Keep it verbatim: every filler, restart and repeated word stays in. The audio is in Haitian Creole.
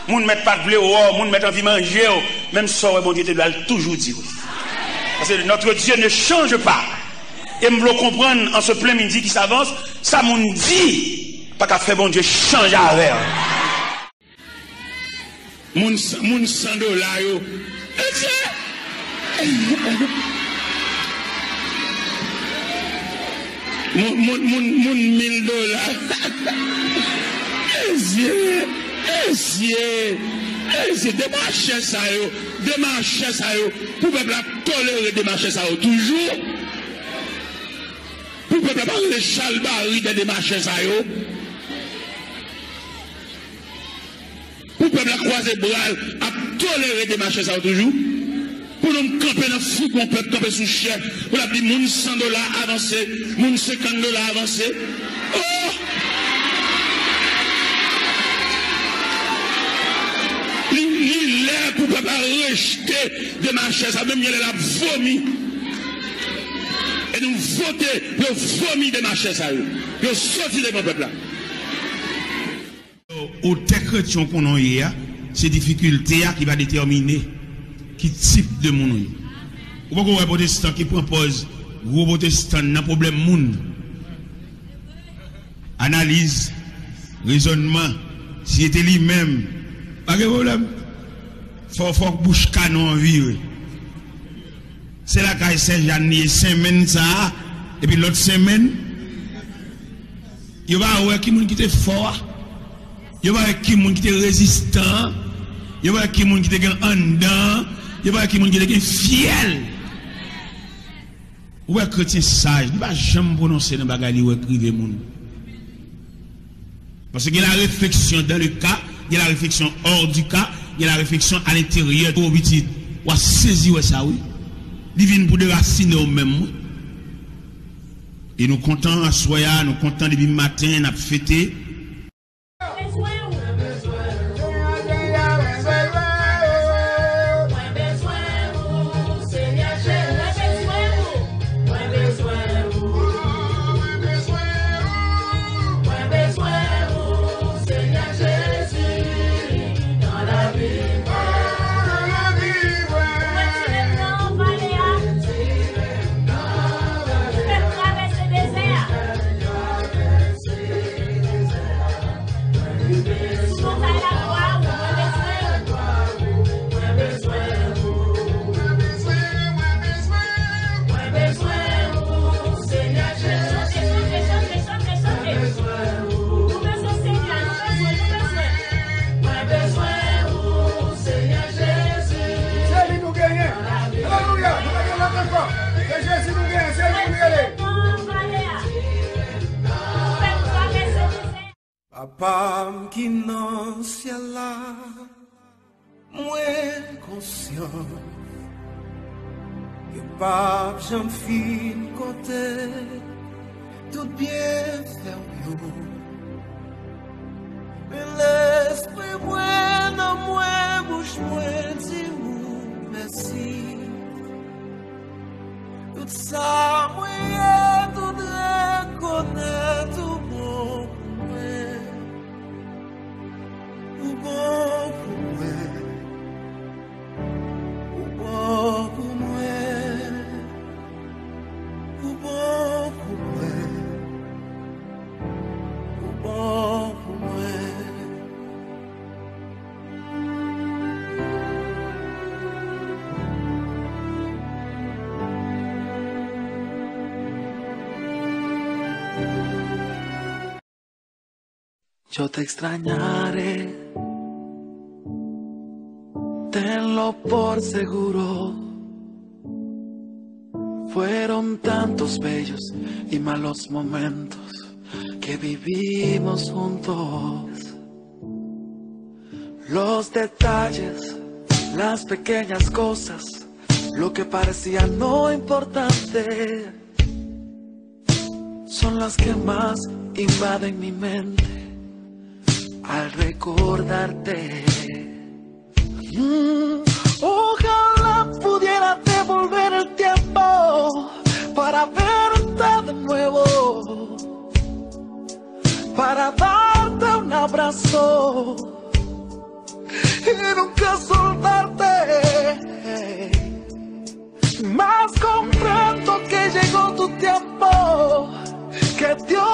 Moun mèt pa t vle w wè w, moun mèt anvi manje w, menm sa w wè Bondye te vle a, l toujou di wi. Paske notre Dieu ne change pas. E m vle w konprann an se plen midi ki savans, sa moun di pa ka fè Bondye chanje avè w. Moun, moun san dola yo. Moun, moun, moun, moun mil dola. Mesye, mesye, mesye, demachè sa yo, demachè sa yo, pou pèp la tolere demachè sa yo toujou. Pou pèp la pa rele chalbari dè demachè sa yo. Pou pèp la kwaze bra l, ap tolere demachè sa yo toujou. Pou nou kanpe nan fougon pèp, kanpe sou chè, pou l ap di moun san dola avanse, moun senkant dola avanse. Oh! Li, li lè pou pèp la rejte demachè sa, menm gen lè l ap vomi. E nou vote pou yo vomi demachè sa yo, pou yo soti devan pèp la. Otè kretyen w konnen w ye a, se difikilte a ki va detèmine ki tip de moun ou ye. Ou poko wè pwotestan ki pran pòz gwo pwotestan nan pwoblèm moun. Analiz, rezònman, si se te li menm, pa gen pwoblèm. Fò, fòk bouch kanon an vire. Se lakay Sè Jàn li ye, senmenn sa a, epi lòt senmenn, yo pa wè ki moun ki te fò a. Yo pa wè ki moun ki te rezistan an. Yo pa wè ki moun ki te gen anndan an. Yo pa wè ki moun ki te gen fyèl. Ou wè kretyen saj, li pa janm pwononse nan bagay li wè k rive moun. Paske gen la réflexion dans le cas, gen la réflexion hors du cas, gen la réflexion à l'intérieur. O pitit, w a sezi wè sa wi. Li vin pou derasine w menm wi. E nou kontan aswè a, nou kontan depi maten, n ap fete. Se li nou genyen. Alelouya. Nou pa gen lòt ankò. Se Jezi nou genyen. Se li nou rele. Papa m ki nan syèl la, mwen konsyan ke p ap janm fin konte tout byenfè w yo. Men lespri mwen, nanm mwen, bouch mwen di w mèsi. Tout sa mwen ye, tout rekonèt ou bon pou mwen. Ou bon pou mwen. Ou bon pou mwen. Ou bon pou mwen. Ou bon pou mwen. Yo te extrañaré, tenlo por seguro. Fueron tantos bellos y malos momentos que vivimos juntos. Los detalles, las pequeñas cosas, lo que parecía no importante, son las que más invaden mi mente al recordarte. Mm, ojalá pudiera devolver el tiempo para verte de nuevo, para darte un abrazo Más comprendo que llegó tu tiempo, que Dios